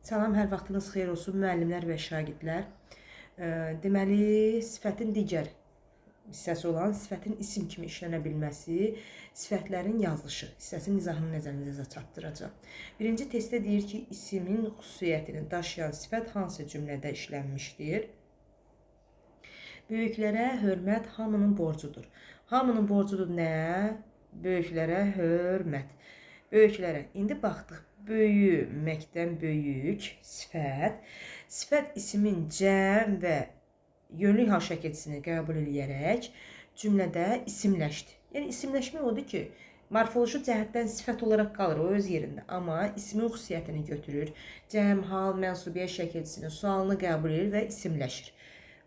Salam, hər vaxtınız xeyir olsun müəllimlər və şagirdlər. Deməli, sifətin digər hissəsi olan sifətin isim kimi işlənə bilməsi, sifətlərin yazılışı hissəsinin izahını nəzərinizə çatdıracağam. Birinci testdə deyir ki, isimin xüsusiyyətini daşıyan sifət hansı cümlədə işlənmişdir? Böyüklərə hörmət hamının borcudur. Hamının borcudur nə? Böyüklərə hörmət. Böyüklərə. İndi baxdıq. Böyüməkdən böyük sifət. Sifət isimin cəm və yönlük hal şəkilçisini qəbul eləyərək cümlədə isimləşdi. Yəni isimləşmək odur ki, morfoloji cəhətdən sifət olaraq qalır o öz yerində, amma ismin xüsusiyyətini götürür, cəm, hal, mənsubiyyət şəkilçisini, sualını qəbul edir və isimləşir.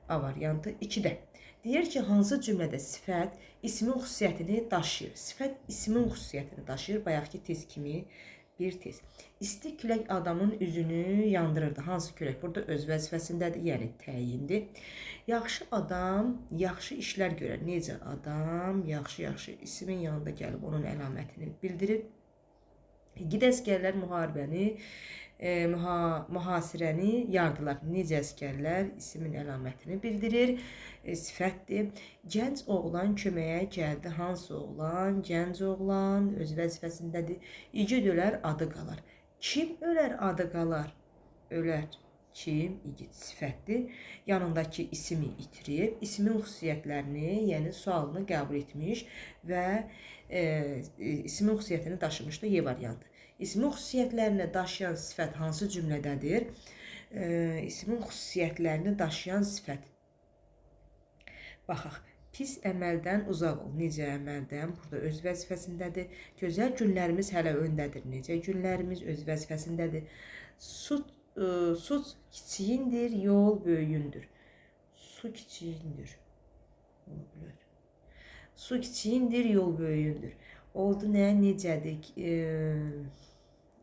A variantı 2-də. Deyir ki, hansı cümlədə sifət ismin xüsusiyyətini daşıyır? Sifət ismin xüsusiyyətini daşıyır. Bayaqki tez kimi bir tez. İsti külək adamın üzünü yandırırdı. Hansı külək? Burada öz vəzifəsindədir, yəni təyindir. Yaxşı adam yaxşı işlər görər. Necə adam? Yaxşı isimin yanında gəlib onun əlamətini bildirir. İgid əsgərlər müharibəni, mühasirəni yardılar. Necə əsgərlər isimin əlamətini bildirir, sifətdir. Gənc oğlan köməyə gəldi. Hansı oğlan? Gənc oğlan öz vəzifəsindədir. İgid ölər, adı qalar. Kim ölər, adı qalar? Ölər. Kim? İgid sifətdir. Yanındakı ismi itirib, ismin xüsusiyyətlərini, yəni sualını qəbul etmiş və ismin xüsusiyyətini daşımışdır. Y variantı. İsmin xüsusiyyətlərini daşıyan sifət hansı cümlədədir? İsmin xüsusiyyətlərini daşıyan sifət. Baxaq. Pis əməldən uzaq ol. Necə əməldən? Burada öz vəzifəsindədir. Gözəl günlərimiz hələ öndədir. Necə günlərimiz öz vəzifəsindədir. Su kiçiyindir, yol böyüyündür. Su kiçiyindir. Ola bilər. Su kiçiyindir, yol böyüyündür. Oldu nə? Necədir?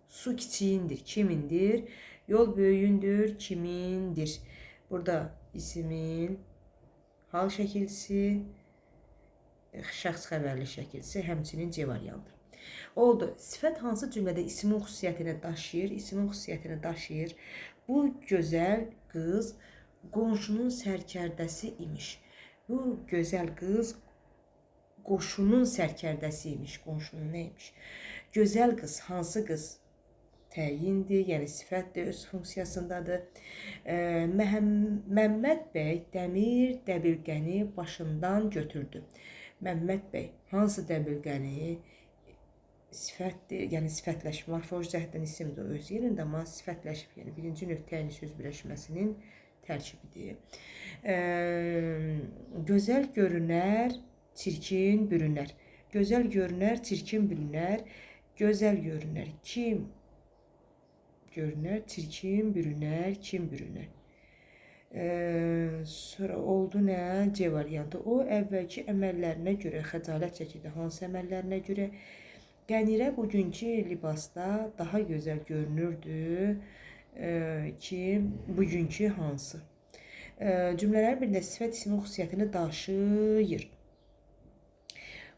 Su kiçiyindir, kimindir? Yol böyüyündür, kimindir? Burada isimin hal şəkilçisi, şəxs xəbərli şəkilçisi, həmçinin C variantı. Oldu. Sifət hansı cümlədə isimin xüsusiyyətini daşıyır? İsimin xüsusiyyətini daşıyır. Bu gözəl qız qonşunun sərkərdəsi imiş. Bu gözəl qız qoşunun sərkərdəsi imiş. Qonşunun nə imiş? Gözəl qız hansı qız? Təyindir, yəni sifətdir, öz funksiyasındadır. Məmməd bəy dəmir dəbilqəni başından götürdü. Məmməd bəy hansı dəbilqəni? Sifətdir, yəni sifətləşmə, morfoloji cəhətdən isimdir öz yerində, amma sifətləşib, yəni birinci növ təyin söz birləşməsinin tərkibidir. Gözəl görünər, çirkin bürünər. Gözəl görünər, çirkin bürünər. Gözəl görünər, kim görünər, çirkin bürünər, kim bürünər. Sonra oldu nə? C variantı. O, əvvəlki əməllərinə görə xəcalət çəkirdi. Hansı əməllərinə görə? Qənirə bugünkü libasda daha gözəl görünürdü ki, bugünkü hansı? Cümlələrin birində sifət ismin xüsusiyyətini daşıyır.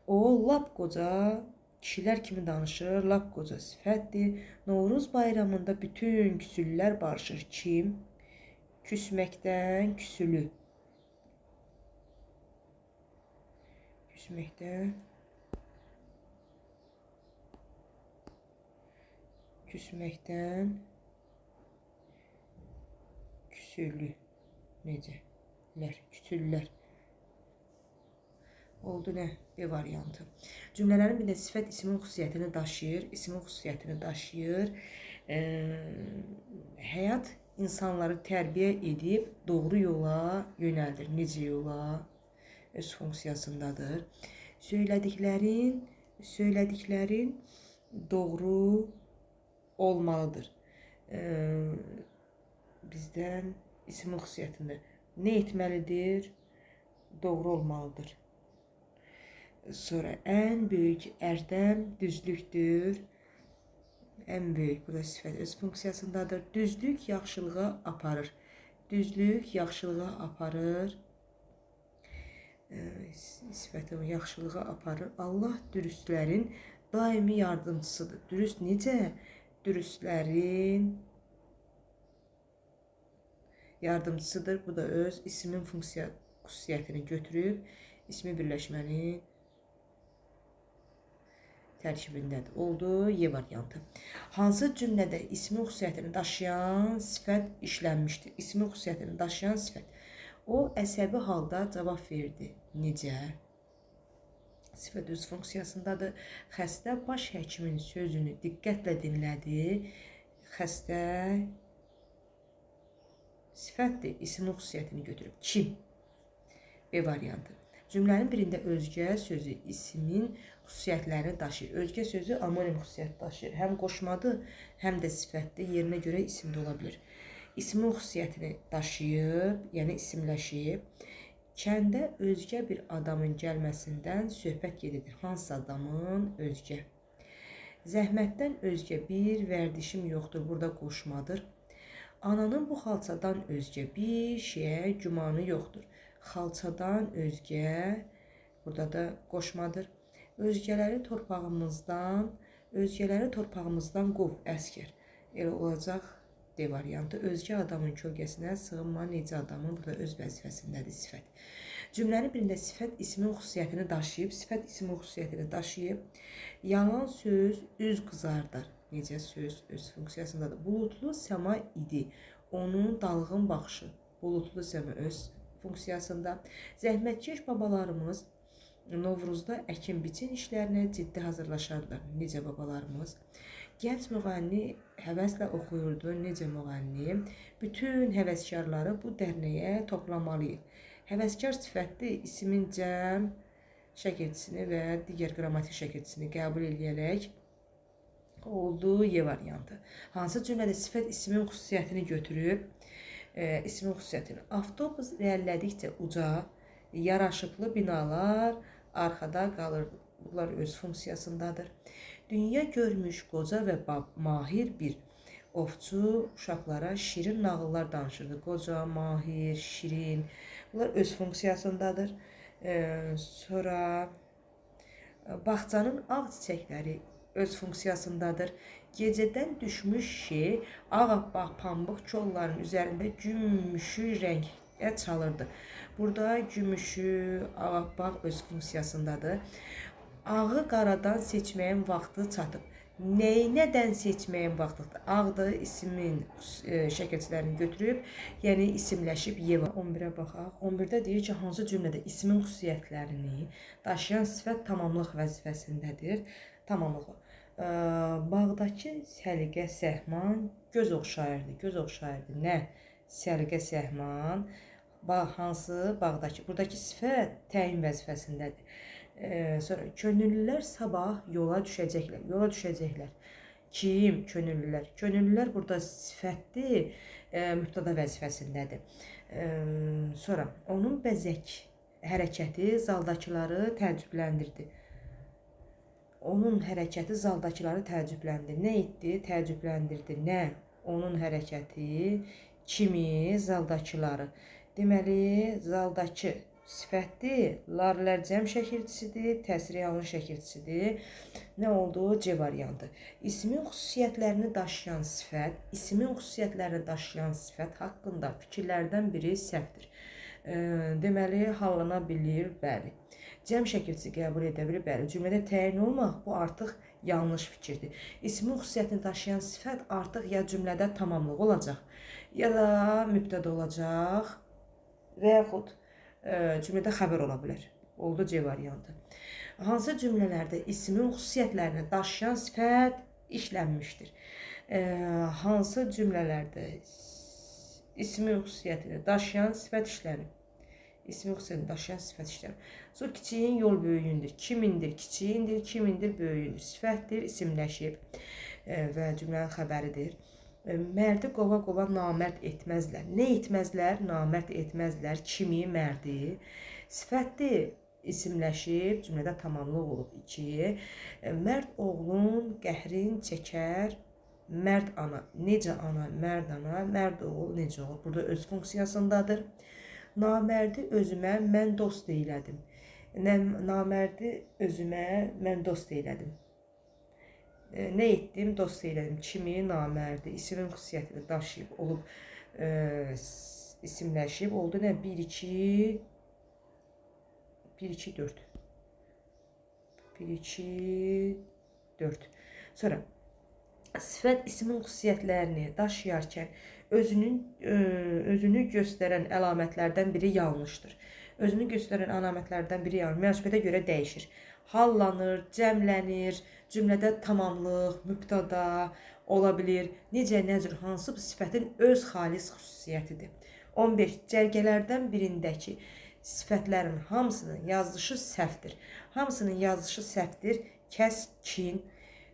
O, lap qoca kişilər kimi danışır, lap qoca sifətdir. Novruz bayramında bütün küsüllülər barışır. Kim? Küsməkdən küsülü. Küsməkdən küsməkdən küsülü. Necələr? Küsüllülər. Oldu nə? B variantı. Cümlələrin birində sifət isimin xüsusiyyətini daşıyır. İsimin xüsusiyyətini daşıyır. Həyat insanları tərbiyə edib doğru yola yönəldir. Necə yola? Öz funksiyasındadır. Söylədiklərin doğru olmalıdır. Bizdən isimin xüsusiyyətində nə etməlidir? Doğru olmalıdır. Sonra ən böyük ərdəm düzlükdür. Ən böyük, burada sifət öz funksiyasındadır. Düzlük yaxşılığa aparır. Düzlük yaxşılığa aparır. Sifəti yaxşılığa aparır. Allah dürüstlərin daimi yardımçısıdır. Dürüst necə? Dürüstlərin yardımçısıdır. Bu da öz ismin funksiya xüsusiyyətini götürüb, ismi birləşmənin tərkibindədir. Oldu Y variantı. Hansı cümlədə ismin xüsusiyyətini daşıyan sifət işlənmişdir? İsmin xüsusiyyətini daşıyan sifət. O, əsəbi halda cavab verdi. Necə? Sifət öz funksiyasındadır. Xəstə baş həkimin sözünü diqqətlə dinlədi. Xəstə sifətdir. İsmin xüsusiyyətini götürüb. Kim? B variantı. Cümlənin birində özgə sözü ismin xüsusiyyətlərini daşıyır. Özgə sözü amonim xüsusiyyət daşıyır. Həm qoşmadır, həm də sifətdir. Yerinə görə isim də ola bilər. İsmin xüsusiyyətini daşıyıb, yəni isimləşib. Kəndə özgə bir adamın gəlməsindən söhbət gedir. Hansı adamın? Özgə. Zəhmətdən özgə bir vərdişim yoxdur. Burada qoşmadır. Ananın bu xalçadan özgə bir şeyə gümanı yoxdur. Xalçadan özgə, burada da qoşmadır. Özgələri torpağımızdan qov, əskər. Elə olacaq D variantı. Özgə adamın kölgəsinə sığınma, necə adamın, burada öz vəzifəsindədir sifət. Cümlənin birində sifət ismin xüsusiyyətini daşıyıb, sifət ismin xüsusiyyətini daşıyıb. Yalan söz üz qızardar. Necə söz öz funksiyasındadır. Buludlu səma idi. Onun dalğın baxışı. Buludlu səma öz funksiyasında. Zəhmətkeş babalarımız Novruzda əkin-biçin işlərinə ciddi hazırlaşardılar. Necə babalarımız? Gənc müğənni həvəslə oxuyurdu. Necə müğənni? Bütün həvəskarları bu dərnəyə toplamalıyıq. Həvəskar sifətli ismin cəm şəkilçisini və digər qrammatik şəkilçisini qəbul eləyərək oldu Y variantı. Hansı cümlədə sifət ismin xüsusiyyətini götürüb, ismin xüsusiyyətini. Avtobus irəlilədikcə uca, yaraşıqlı binalar arxada qalır. Bunlar öz funksiyasındadır. Dünya görmüş qoca və mahir bir ovçu uşaqlara şirin nağıllar danışırdı. Qoca, mahir, şirin. Bunlar öz funksiyasındadır. Sonra bağçanın ağ çiçəkləri öz funksiyasındadır. Gecədən düşmüş şey ağappaq pambıq kolların üzərində gümüşü rəngə çalırdı. Burada gümüşü, ağappaq öz funksiyasındadır. Ağı qaradan seçməyin vaxtı çatıb. Nəyi nədən seçməyin vaxtıdır? Ağdır, ismin şəkilçilərini götürüb, yəni isimləşib Y. 11-ə baxaq. 11-də deyir ki, hansı cümlədə ismin xüsusiyyətlərini daşıyan sifət tamamlıq vəzifəsindədir? Tamamlığı. Bağdakı səliqə səhman göz oxşayırdı. Göz oxşayırdı. Nə? Səliqə səhman. Hansı? Bağdakı. Buradakı sifət təyin vəzifəsindədir. Sonra könüllülər sabah yola düşəcəklər. Yola düşəcəklər. Kim? Könüllülər. Könüllülər burada sifətdir, mübtəda vəzifəsindədir. Sonra onun bəzək hərəkəti zaldakıları təəccübləndirdi. Onun hərəkəti zaldakıları təəccübləndirdi. Nə etdi? Təəccübləndirdi. Nə? Onun hərəkəti kimi? Zaldakıları. Deməli, zaldakı sifətdir, larlər cəm şəkilçisidir, təsiri alın şəkilçisidir. Nə oldu? C variantı. İsmin xüsusiyyətlərini daşıyan sifət, ismin xüsusiyyətlərini daşıyan sifət haqqında fikirlərdən biri səhvdir. Deməli, hallana bilir, bəli. Cəm şəkilçisi qəbul edə bilir, bəli. Cümlədə təyin olmaq, bu artıq yanlış fikirdir. İsmin xüsusiyyətini daşıyan sifət artıq ya cümlədə tamamlıq olacaq, ya da mübtəda olacaq və yaxud cümlədə xəbər ola bilər. Oldu C variantı. Hansı cümlələrdə ismin xüsusiyyətlərini daşıyan sifət işlənmişdir? Hansı cümlələrdə ismin xüsusiyyətini daşıyan sifət işlənib? İsmin xüsusiyyətini daşıyan sifət işlənib. Su kiçiyin yol böyüyündür. Kimindir? Kiçiyindir. Kimindir? Böyüyündür. Sifətdir, isimləşib və cümlənin xəbəridir. Mərdi qova-qova namərd etməzlər. Nə etməzlər? Namərd etməzlər. Kimi? Mərdi. Sifətdir, isimləşib, cümlədə tamamlıq olub. 2. Mərd oğlun qəhrin çəkər. Mərd ana. Necə ana? Mərd ana. Mərd oğul necə oğul? Burada öz funksiyasındadır. Namərdi özümə mən dost eylədim. Namərdi özümə mən dost eylədim. Nə etdim? Dost eylədim. Kimi? Namərdi. İsmin xüsusiyyətini daşıyıb olub isimləşib. Oldu nə? 1, 2, 1, 2, 4. 1, 2, 4. Sonra sifət ismin xüsusiyyətlərini daşıyarkən özünü göstərən əlamətlərdən biri yanlışdır. Özünü göstərən əlamətlərdən biri yanlış. Münasibətə görə dəyişir. Hallanır, cəmlənir, cümlədə tamamlıq, mübtəda ola bilir. Necə, nə cür, hansı bu sifətin öz xalis xüsusiyyətidir. 15. Cərgələrdən birindəki sifətlərin hamısının yazılışı səhvdir. Hamısının yazılışı səhvdir. Kəskin,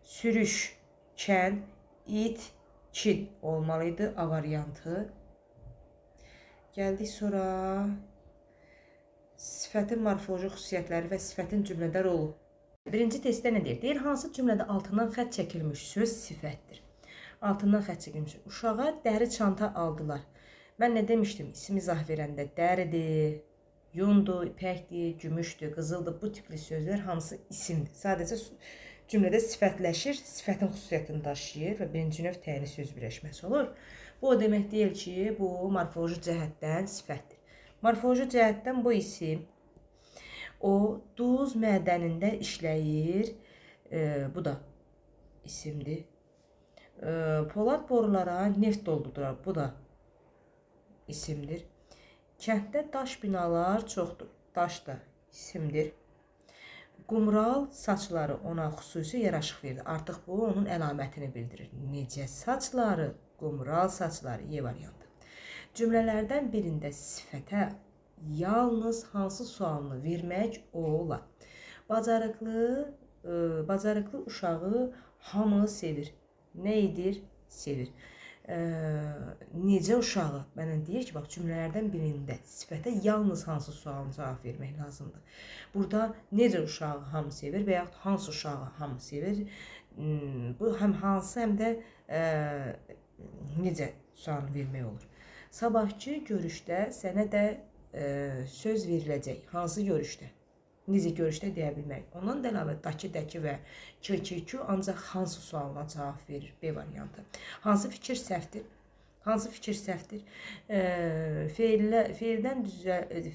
sürüş, kən, it, kin olmalıydı A variantı. Gəldik sonra sifətin morfoloji xüsusiyyətləri və sifətin cümlədə rolu. Birinci testdə nə deyir? Deyir, hansı cümlədə altından xətt çəkilmiş söz sifətdir? Altından xətt çəkilmiş. Uşağa dəri çanta aldılar. Mən nə demişdim? İsim izah verəndə dəridir, yundur, ipəkdir, gümüşdür, qızıldır. Bu tipli sözlər hamısı isimdir. Sadəcə cümlədə sifətləşir, sifətin xüsusiyyətini daşıyır və birinci növ təyini söz birləşməsi olur. Bu o demək deyil ki, bu morfoloji cəhətdən sifətdir. Morfoloji cəhətdən bu isim, o duz mədənində işləyir, bu da isimdir. Polad borulara neft doldurar, bu da isimdir. Kənddə daş binalar çoxdur, daş da isimdir. Qumral saçları ona xüsusi yaraşıq verir. Artıq bu onun əlamətini bildirir. Necə saçları? Qumral saçları. Y variantı. Cümlələrdən birində sifətə yalnız hansı sualını vermək olar? Bacarıqlı uşağı hamı sevir. Nə edir? Sevir. Necə uşağı? Mənə deyir ki, bax, cümlələrdən birində sifətə yalnız hansı sualına cavab vermək lazımdır. Burada necə uşağı hamı sevir və yaxud hansı uşağı hamı sevir? Bu həm hansı, həm də necə sualını vermək olur. Sabahkı görüşdə sənə də söz veriləcək. Hansı görüşdə? Necə görüşdə deyə bilmərik. Ondan da əlavə dakı, dəki və k, k, q ancaq hansı sualına cavab verir? B variantı. Hansı fikir səhvdir? Hansı fikir səhvdir?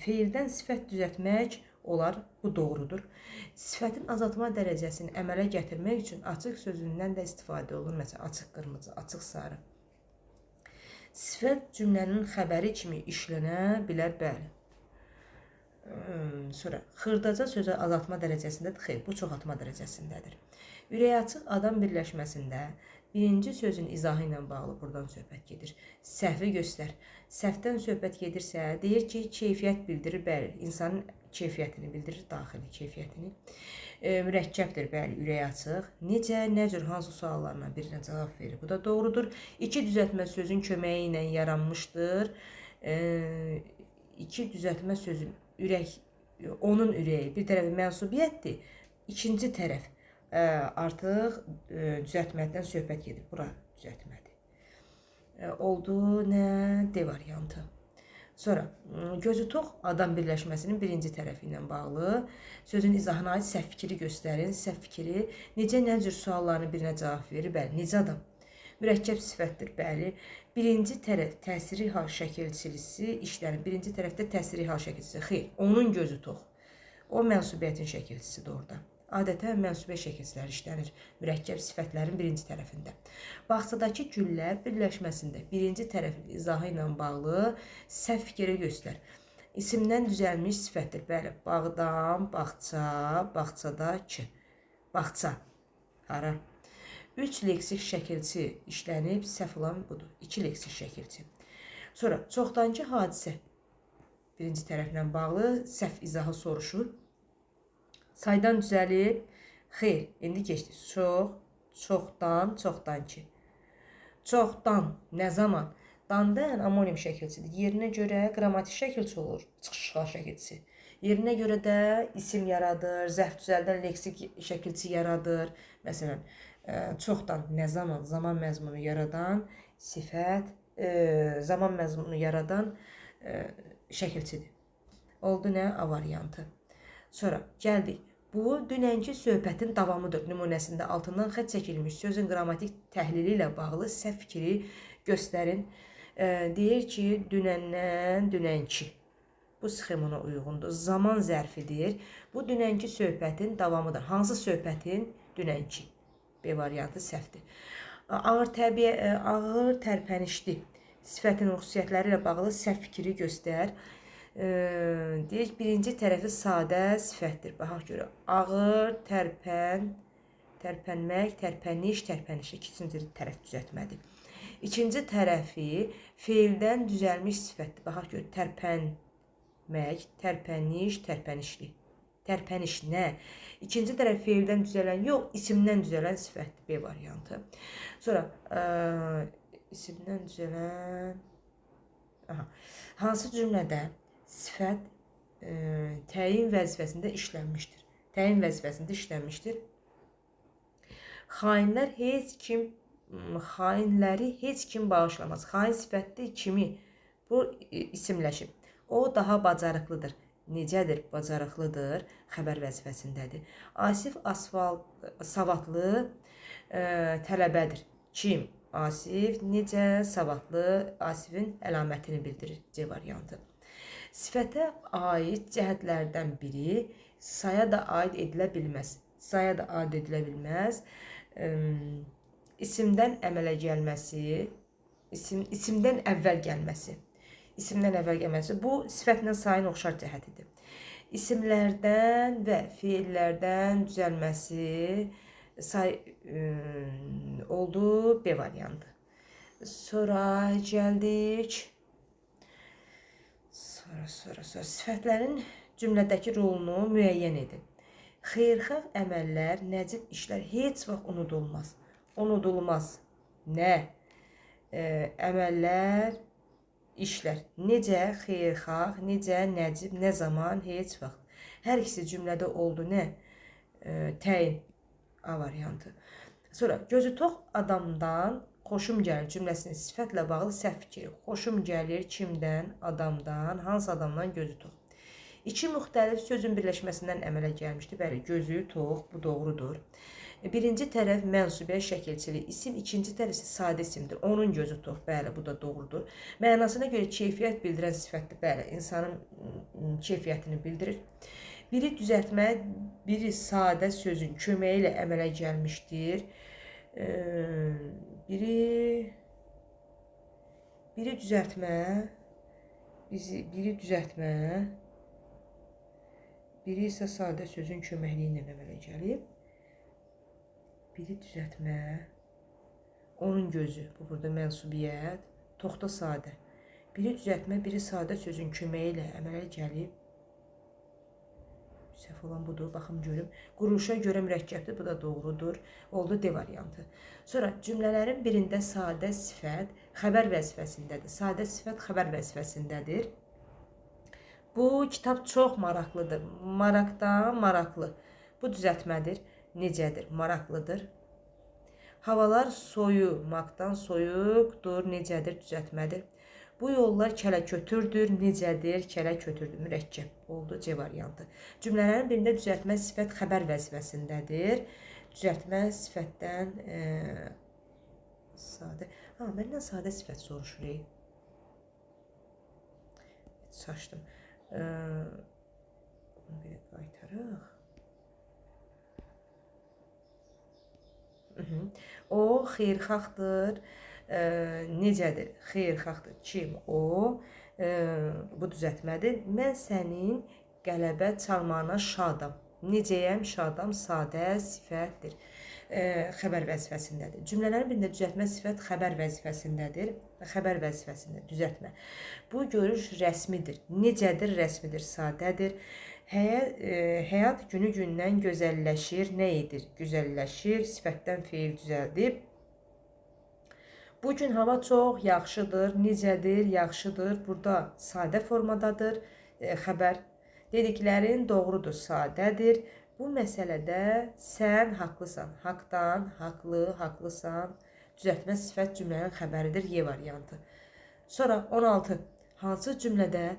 Feildən sifət düzəltmək olar. Bu doğrudur. Sifətin azaltma dərəcəsini əmələ gətirmək üçün açıq sözündən də istifadə olunur. Məsələn, açıq qırmızı, açıq sarı. Sifət cümlənin xəbəri kimi işlənə bilər, bəli. Sonra, xırdaca sözə azaltma dərəcəsindədir. Xeyr, bu çoxaltma dərəcəsindədir. Ürəyi açıq adam birləşməsində birinci sözün izahı ilə bağlı buradan söhbət gedir. Səhvi göstər. Səhvdən söhbət gedirsə, deyir ki, keyfiyyət bildirir, bəli, insanın keyfiyyətini bildirir, daxili keyfiyyətini. Mürəkkəbdir, bəli, ürəyi açıq. Necə, nə cür, hansı suallarına birinə cavab verir. Bu da doğrudur. İki düzəltmə sözün köməyi ilə yaranmışdır. İki düzəltmə sözün ürək, onun ürəyi bir tərəfi mənsubiyyətdir, ikinci tərəf artıq düzəltmədən söhbət gedir. Bura düzəltmədir. Oldu nə? D variantı. Sonra, gözü tox adam birləşməsinin birinci tərəfi ilə bağlı sözün izahına aid səhv fikri göstərin. Səhv fikri necə, nə cür suallarını birinə cavab verir? Bəli, necə adam? Mürəkkəb sifətdir, bəli. Birinci tərəf təsiri hal şəkilçisi işlənir. Birinci tərəfdə təsiri hal şəkilçisi. Xeyr, onun gözü tox. O mənsubiyyətin şəkilçisidir orada. Adətən mənsubiyyət şəkilçiləri işlənir mürəkkəb sifətlərin birinci tərəfində. Bağçadakı güllər birləşməsində birinci tərəfin izahı ilə bağlı səhv fikri göstər. İsimdən düzəlmiş sifətdir. Bəli, bağdan, bağça, bağçadakı. Bağça. Hara? 3 leksik şəkilçi işlənib, səhv olan budur. 2 leksik şəkilçi. Sonra, çoxdankı hadisə birinci tərəflə bağlı səhv izahı soruşur. Saydan düzəlib, xeyr, indi keçdi. Çox, çoxdan, çoxdankı. Çoxdan, nə zaman? Dandan amonim şəkilçidir. Yerinə görə qrammatik şəkilçi olur, çıxış hal şəkilçisi. Yerinə görə də isim yaradır, zərf düzəldən leksik şəkilçi yaradır. Məsələn, çoxdan, nə zaman, zaman məzmunu yaradan sifət, zaman məzmunu yaradan şəkilçidir. Oldu nə? A variantı. Sonra gəldik. Bu, dünənki söhbətin davamıdır. Nümunəsində altından xətt çəkilmiş sözün qrammatik təhlili ilə bağlı səhv fikri göstərin. Deyir ki, dünəndən dünənki. Bu sxem ona uyğundur. Zaman zərfidir. Bu dünənki söhbətin davamıdır. Hansı söhbətin? Dünənki. B variantı səhvdir. Ağır tərpənişli sifətin xüsusiyyətləri ilə bağlı səhv fikri göstər. Deyir ki, birinci tərəfi sadə sifətdir. Baxaq görək. Ağır, tərpənmək, tərpəniş, tərpənişli. İkinci tərəf düzəltmədir. İkinci tərəfi feildən düzəlmiş sifətdir. Baxaq görək. Tərpənmək, tərpəniş, tərpənişli. Tərpəniş nə? İkinci tərəf feildən düzələn yox, isimdən düzələn sifətdir. B variantı. Sonra isimdən düzələn... Aha. Hansı cümlədə sifət təyin vəzifəsində işlənmişdir? Təyin vəzifəsində işlənmişdir. Xainləri heç kim bağışlamaz. Xain sifətdir kimi? Bu isimləşib. O daha bacarıqlıdır. Necədir? Bacarıqlıdır. Xəbər vəzifəsindədir. Asif savadlı tələbədir. Kim? Asif necə savadlı? Asifin əlamətini bildirir. C variantı. Sifətə aid cəhətlərdən biri saya da aid edilə bilməz. Saya da aid edilə bilməz. İsimdən əmələ gəlməsi, isimdən əvvəl gəlməsi. İsimdən əvvəl gəlməsi. Bu, sifətlə sayın oxşar cəhətidir. İsimlərdən və feillərdən düzəlməsi say oldu B variantı. Sonra gəldik. Sonra. Sifətlərin cümlədəki rolunu müəyyən edin. Xeyirxah əməllər, nəcib işlər heç vaxt unudulmaz. Unudulmaz. Nə? Əməllər, işlər. Necə xeyirxah, necə nəcib, nə zaman, heç vaxt. Hər ikisi cümlədə oldu. Nə? Təyin. A variantı. Sonra gözü tox adamdan xoşum gəlir cümləsinin sifətlə bağlı səhv fikri. Xoşum gəlir kimdən? Adamdan. Hansı adamdan? Gözü tox. İki müxtəlif sözün birləşməsindən əmələ gəlmişdi. Bəli, gözü tox, bu doğrudur. Birinci tərəf mənsubiyyət şəkilçili isim, ikinci tərəf isə sadə isimdir. Onun gözü tox, bəli, bu da doğrudur. Mənasına görə keyfiyyət bildirən sifətdir. Bəli, insanın keyfiyyətini bildirir. Biri düzəltmə, biri sadə sözün köməyi ilə əmələ gəlmişdir. Biri düzəltmə, biri isə sadə sözün köməkliyi ilə əmələ gəlib. Biri düzəltmə, onun gözü, bu burada mənsubiyyət, toxda sadə. Biri düzəltmə, biri sadə sözün köməyi ilə əmələ gəlib. Səhv olan budur, baxım görüm. Quruluşa görə mürəkkəbdir, bu da doğrudur. Oldu D variantı. Sonra cümlələrin birində sadə sifət xəbər vəzifəsindədir. Sadə sifət xəbər vəzifəsindədir. Bu kitab çox maraqlıdır. Maraqdan maraqlı. Bu düzəltmədir. Necədir? Maraqlıdır. Havalar soyumaqdan soyuqdur. Necədir? Düzəltmədir. Bu yollar kələkötürdür. Necədir? Kələkötürdür. Mürəkkəb oldu C variantı. Cümlələrin birində düzəltmə sifət xəbər vəzifəsindədir. Düzəltmə sifətdən sadə. Ha, məndən sadə sifət soruşur. Saçdım. Bunu belə qaytaraq. O xeyirxahdır. Necədir? Xeyirxahdır. Kim? O. Bu düzəltmədir. Mən sənin qələbə çalmağına şadam. Necəyəm? Şadam. Sadə sifətdir. Xəbər vəzifəsindədir. Cümlələrin birində düzəltmə sifət xəbər vəzifəsindədir. Xəbər vəzifəsində düzəltmə. Bu görüş rəsmidir. Necədir? Rəsmidir. Sadədir. Həyat günü-gündən gözəlləşir. Nə edir? Gözəlləşir. Sifətdən feil düzəldib. Bugün hava çox yaxşıdır. Necədir? Yaxşıdır. Burada sadə formadadır. Xəbər. Dediklərin doğrudur, sadədir. Bu məsələdə sən haqlısan. Haqdan, haqlı, haqlısan. Düzəltmə sifət cümlənin xəbəridir. Y variantı. Sonra 16. Hansı cümlədə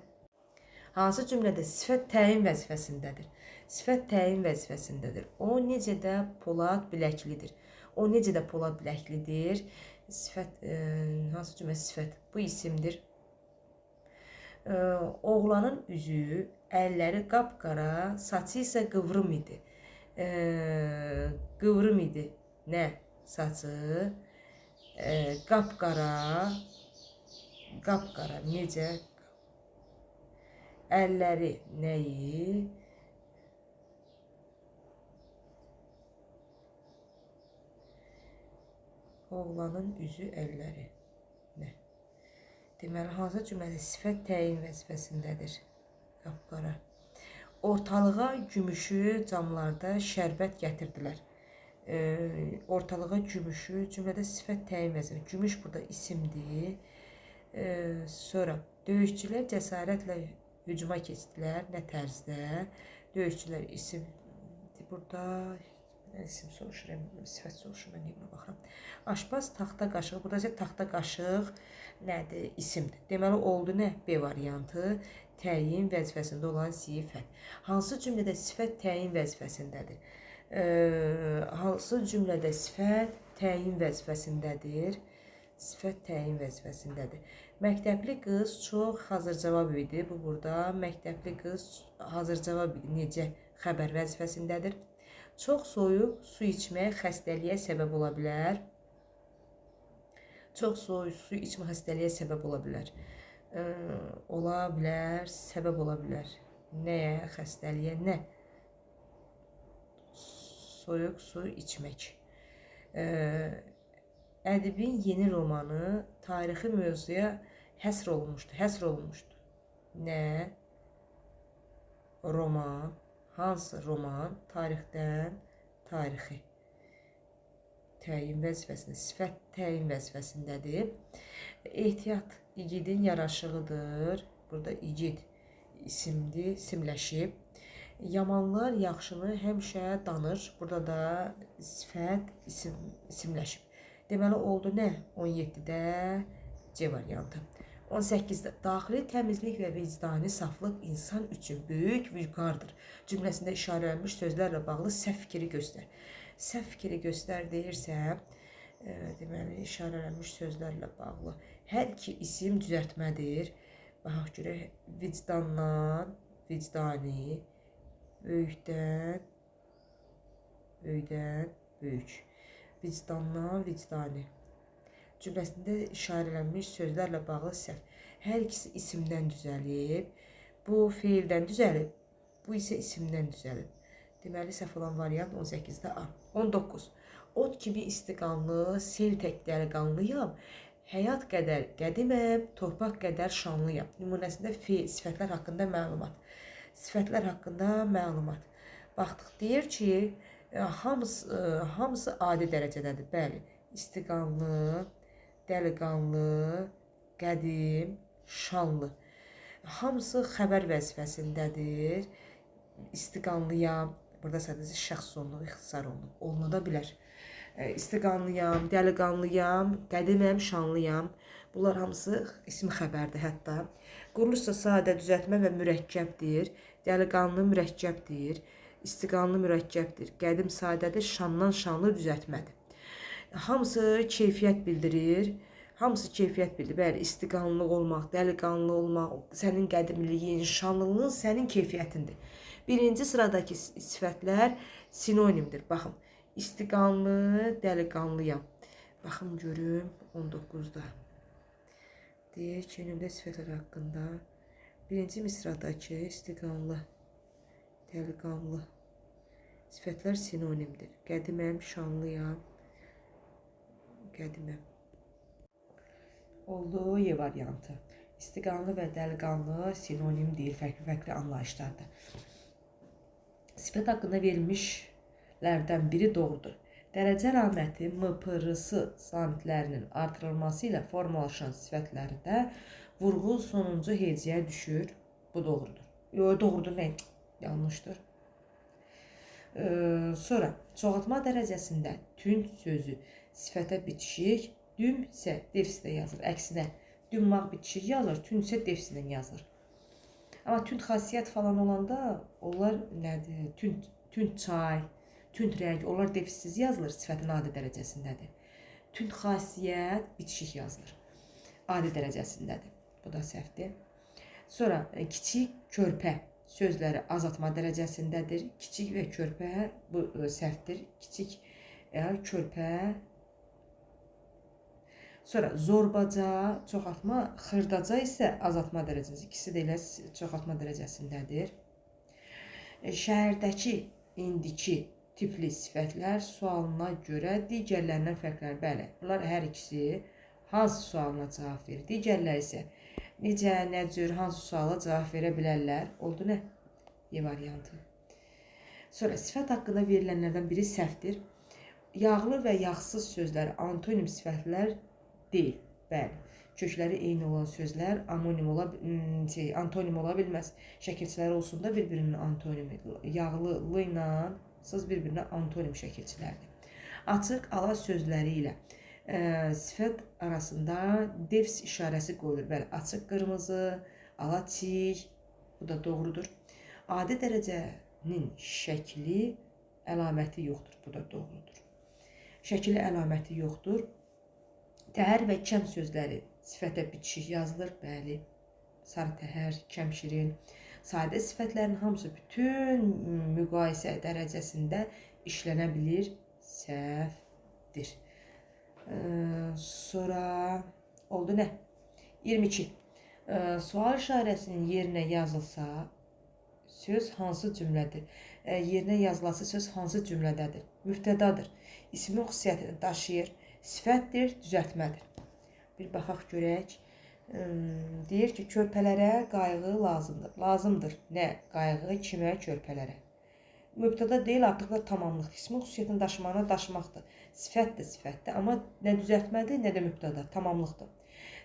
sifət təyin vəzifəsindədir? Sifət təyin vəzifəsindədir. O necə də polad biləklidir. O necə də polad biləklidir? Sifət, hansı cümlə sifət? Bu isimdir. Oğlanın üzü, əlləri qapqara, saçı isə qıvrım idi. Qıvrım idi. Nə? Saçı qapqara, qapqara necə? Əlləri nəyi? Oğlanın üzü, əlləri nə? Deməli, hansı cümlədə sifət təyin vəzifəsindədir? Qapqara. Ortalığa gümüşü camlarda şərbət gətirdilər. Ortalığa gümüşü cümlədə sifət təyin vəzifəsindədir. Gümüş burada isimdir. Sonra döyüşçülər cəsarətlə hücuma keçdilər. Nə tərzdə? Döyüşçülər isimdir burada. İsim soruşuram, sifət soruşuram, mən niyə buna baxıram. Aşpaz taxta qaşığı, burada isə taxta qaşıq nədir? İsimdir. Deməli, oldu nə? B variantı, təyin vəzifəsində olan sifət. Hansı cümlədə sifət təyin vəzifəsindədir? Hansı cümlədə sifət təyin vəzifəsindədir? Sifət təyin vəzifəsindədir. Məktəbli qız çox hazır cavab idi. Bu burada məktəbli qız hazır cavab idi. Necə? Xəbər vəzifəsindədir. Çox soyuq su içmək xəstəliyə səbəb ola bilər. Çox soyuq su içmək xəstəliyə səbəb ola bilər. Ola bilər, səbəb ola bilər. Nəyə? Xəstəliyə nə? Soyuq su içmək. Ədibin yeni romanı tarixi mövzuya həsr olunmuşdu. Həsr olunmuşdu. Nə? Roman. Hansı roman? Tarixdən tarixi. Təyin vəzifəsində, sifət təyin vəzifəsindədir. Ehtiyat igidin yaraşığıdır. Burada igid isimdir, isimləşib. Yamanlar yaxşını həmişə danır. Burada da sifət isimləşib. Deməli, oldu nə? 17-də C variantı. 18-də daxili təmizlik və vicdani saflıq insan üçün böyük vüqardır. Cümləsində işarələnmiş sözlərlə bağlı səhv fikri göstər. Səhv fikri göstər deyirsə, deməli, işarələnmiş sözlərlə bağlı hər iki isim düzəltmədir. Baxaq görək, vicdandan, vicdani, böyükdən, böyükdən, böyük. Vicdandan, vicdani. Cümləsində işarələnmiş sözlərlə bağlı səhv. Hər ikisi isimdən düzəlib. Bu feildən düzəlib. Bu isə isimdən düzəlib. Deməli, səhv olan variant 18-də A. 19. Ot kimi istiqanlı, sel tək dəliqanlıyam. Həyat qədər qədiməm, torpaq qədər şanlıyam. Nümunəsində feil, sifətlər haqqında məlumat. Sifətlər haqqında məlumat. Baxdıq, deyir ki, hamısı adi dərəcədədir. Bəli, istiqanlı, dəliqanlı, qədim, şanlı. Hamısı xəbər vəzifəsindədir. İstiqanlıyam. Burada sadəcə şəxs olunub, ixtisar olunub. Oluna da bilər. İstiqanlıyam, dəliqanlıyam, qədiməm, şanlıyam. Bunlar hamısı isim xəbərdir hətta. Quruluşsa sadə, düzəltmə və mürəkkəbdir. Dəliqanlı mürəkkəbdir. İstiqanlı mürəkkəbdir. Qədim sadədir, şandan şanlı düzəltmədir. Hamısı keyfiyyət bildirir. Hamısı keyfiyyət bildirir. Bəli, istiqanlı olmaq, dəliqanlı olmaq, sənin qədimliyin, şanlılığın sənin keyfiyyətindir. Birinci sıradakı sifətlər sinonimdir. Baxın, istiqanlı, dəliqanlıyam. Baxın, görüm 19-da. Deyir ki, nümunə sifətlər haqqında birinci misradakı istiqanlı, dəliqanlı sifətlər sinonimdir. Qədiməm, şanlıyam, qədiməm. Oldu Y variantı. İstiqanlı və dəliqanlı sinonim deyil, fərqli-fərqli anlayışlardır. Sifət haqqında verilmişlərdən biri doğrudur. Dərəcə əlaməti M, P, R, S samitlərinin artırılması ilə formalaşan sifətlərdə vurğu sonuncu hecəyə düşür. Bu doğrudur. Yox, doğrudur nə? Yanlışdır. Sonra çoxaltma dərəcəsində tünd sözü sifətə bitişik, düm isə defislə yazılır. Əksinə, dümmaq bitişik yazılır, tünd isə defislə yazılır. Amma tünd xasiyyət falan olanda onlar nədir? Tünd, tünd çay, tünd rəng, onlar defissiz yazılır, sifətin adi dərəcəsindədir. Tünd xasiyyət bitişik yazılır. Adi dərəcəsindədir. Bu da səhvdir. Sonra kiçik, körpə sözləri azaltma dərəcəsindədir. Kiçik və körpə bu səhvdir. Kiçik, körpə. Sonra zorbaca, çoxaltma, xırdaca isə azaltma dərəcəsində. İkisi də elə çoxaltma dərəcəsindədir. Şəhərdəki indiki tipli sifətlər sualına görə digərlərindən fərqlənir. Bəli, bunlar hər ikisi hansı sualına cavab verir? Digərləri isə necə, nə cür, hansı suala cavab verə bilərlər? Oldu nə? E variantı. Sonra sifət haqqında verilənlərdən biri səhvdir. Yağlı və yağsız sözləri antonim sifətlər deyil. Bəli. Kökləri eyni olan sözlər amonim ola, antonim ola bilməz. Şəkilçiləri olsun da bir-birinin antonimi. Yağlı lı ilə sız bir-birinə antonim şəkilçilərdir. Açıq ala sözləri ilə sifət arasında defs işarəsi qoyulur. Bəli, açıq qırmızı, ala çiy, bu da doğrudur. Adi dərəcənin şəkli əlaməti yoxdur. Bu da doğrudur. Şəkili əlaməti yoxdur. Təhər və kəm sözləri sifətə bitişik yazılır. Bəli, sarı təhər, kəm şirin. Sadə sifətlərin hamısı bütün müqayisə dərəcəsində işlənə bilir. Səhvdir. Sonra oldu nə? 22. Sual işarəsinin yerinə yazılsa söz hansı cümlədir? Yerinə yazılası söz hansı cümlədədir? Müftədadır. İsmin xüsusiyyətini daşıyır. Sifətdir, düzəltmədir. Bir baxaq görək. Deyir ki, körpələrə qayğı lazımdır. Lazımdır. Nə? Qayğı kimə? Körpələrə. Mübtəda deyil, artıq da tamamlıq. İsmin xüsusiyyətini daşımağına daşımaqdır. Sifətdir, sifətdir. Amma nə düzəltmədir, nə də mübtəda. Tamamlıqdır.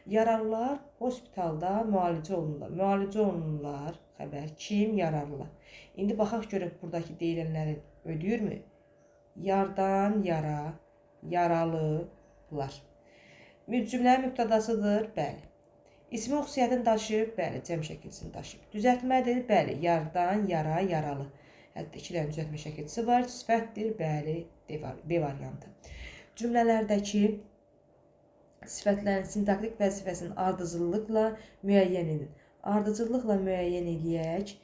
Yaralılar hospitalda müalicə olunurlar. Müalicə olunurlar. Xəbər. Kim? Yararlılar. İndi baxaq görək buradakı deyilənləri ödəyirmi? Yardan yara, yaralılar. Cümlənin mübtədasıdır? Bəli. İsmin xüsusiyyətini daşıyıb? Bəli, cəm şəkilçisini daşıyıb. Düzəltmədir? Bəli, yardan yara, yaralı. Hətta iki dənə düzəltmə şəkilçisi var. Sifətdir? Bəli, D variantı. Cümlələrdəki sifətlərin sintaktik vəzifəsini ardıcıllıqla müəyyən edin. Ardıcıllıqla müəyyən eləyək.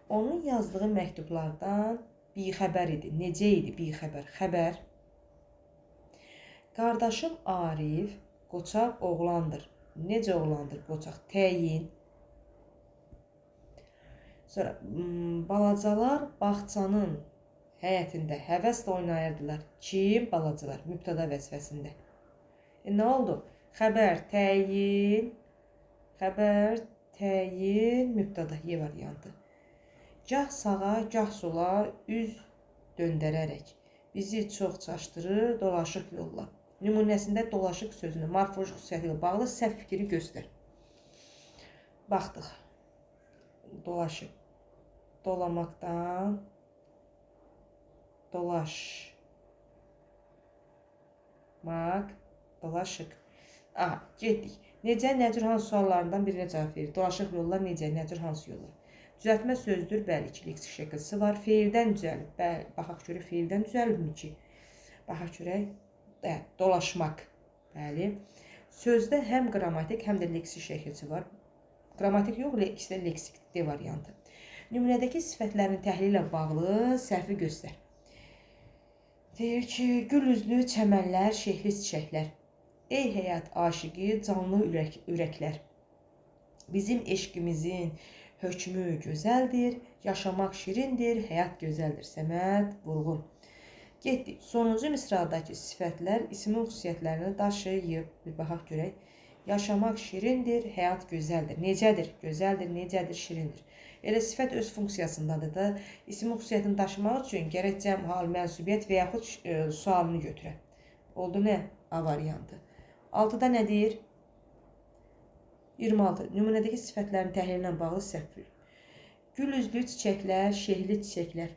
Onun yazdığı məktublardan bixəbər idi. Necə idi bixəbər? Xəbər. Qardaşım Arif qoçaq oğlandır. Necə oğlandır? Qoçaq. Təyin. Sonra balacalar bağçanın həyətində həvəslə oynayırdılar. Kim? Balacalar. Mübtəda vəzifəsində. Nə oldu? Xəbər, təyin, xəbər, təyin, mübtəda. Y variantı. Gah sağa, gah sola üz döndərərək bizi çox çaşdırır dolaşıq yolla. Nümunəsində dolaşıq sözünü morfoloji xüsusiyyəti ilə bağlı səhv fikri göstər. Baxdıq. Dolaşıq. Dolamaqdan dolaşmaq, dolaşıq. Aha, getdik. Necə, nə cür, hansı suallarından birinə cavab verir. Dolaşıq yollar necə, nə cür, hansı yollar? Düzəltmə sözdür, bəli, iki leksik şəkilçisi var. Feildən düzəlib. Bəli, baxaq görək, feildən düzəlibmi ki? Baxaq görək. Dolaşmaq. Bəli. Sözdə həm qrammatik, həm də leksik şəkilçi var. Qrammatik yox, ikisi də leksik D variantı. Nümunədəki sifətlərin təhlili ilə bağlı səhvi göstər. Deyir ki, gül üzlü çəmənlər, şehli çiçəklər. Ey həyat aşiqi, canlı ürəklər. Bizim eşqimizin hökmü gözəldir, yaşamaq şirindir, həyat gözəldir. Səməd Vurğun. Getdik. Sonuncu misradakı sifətlər ismin xüsusiyyətlərini daşıyıb. Bir baxaq görək. Yaşamaq şirindir, həyat gözəldir. Necədir? Gözəldir, necədir, şirindir. Elə sifət öz funksiyasındadır da. İsmin xüsusiyyətini daşımaq üçün gərək cəm, hal, mənsubiyyət və yaxud sualını götürə. Oldu nə? A variantı. 6-da nə deyir? 26. Nümunədəki sifətlərin təhlili ilə bağlı səhv. Gül üzlü çiçəklər, şehli çiçəklər.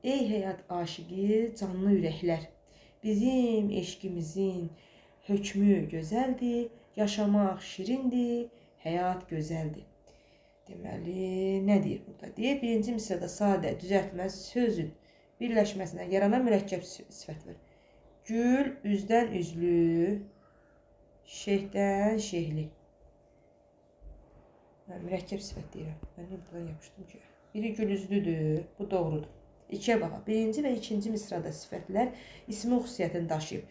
Ey həyat aşiqi, canlı ürəklər. Bizim eşqimizin hökmü gözəldir, yaşamaq şirindir, həyat gözəldir. Deməli, nə deyir burada? Deyir, birinci misrada sadə, düzəltmə sözün birləşməsindən yaranan mürəkkəb sifət var. Gül üzdən üzlü, şeyhdən şeyhli. Mən mürəkkəb sifət deyirəm. Mən niyə buradan yapışdım ki? Biri gül üzlüdür, bu doğrudur. 2-yə baxaq. Birinci və ikinci misrada sifətlər ismi xüsusiyyətini daşıyıb.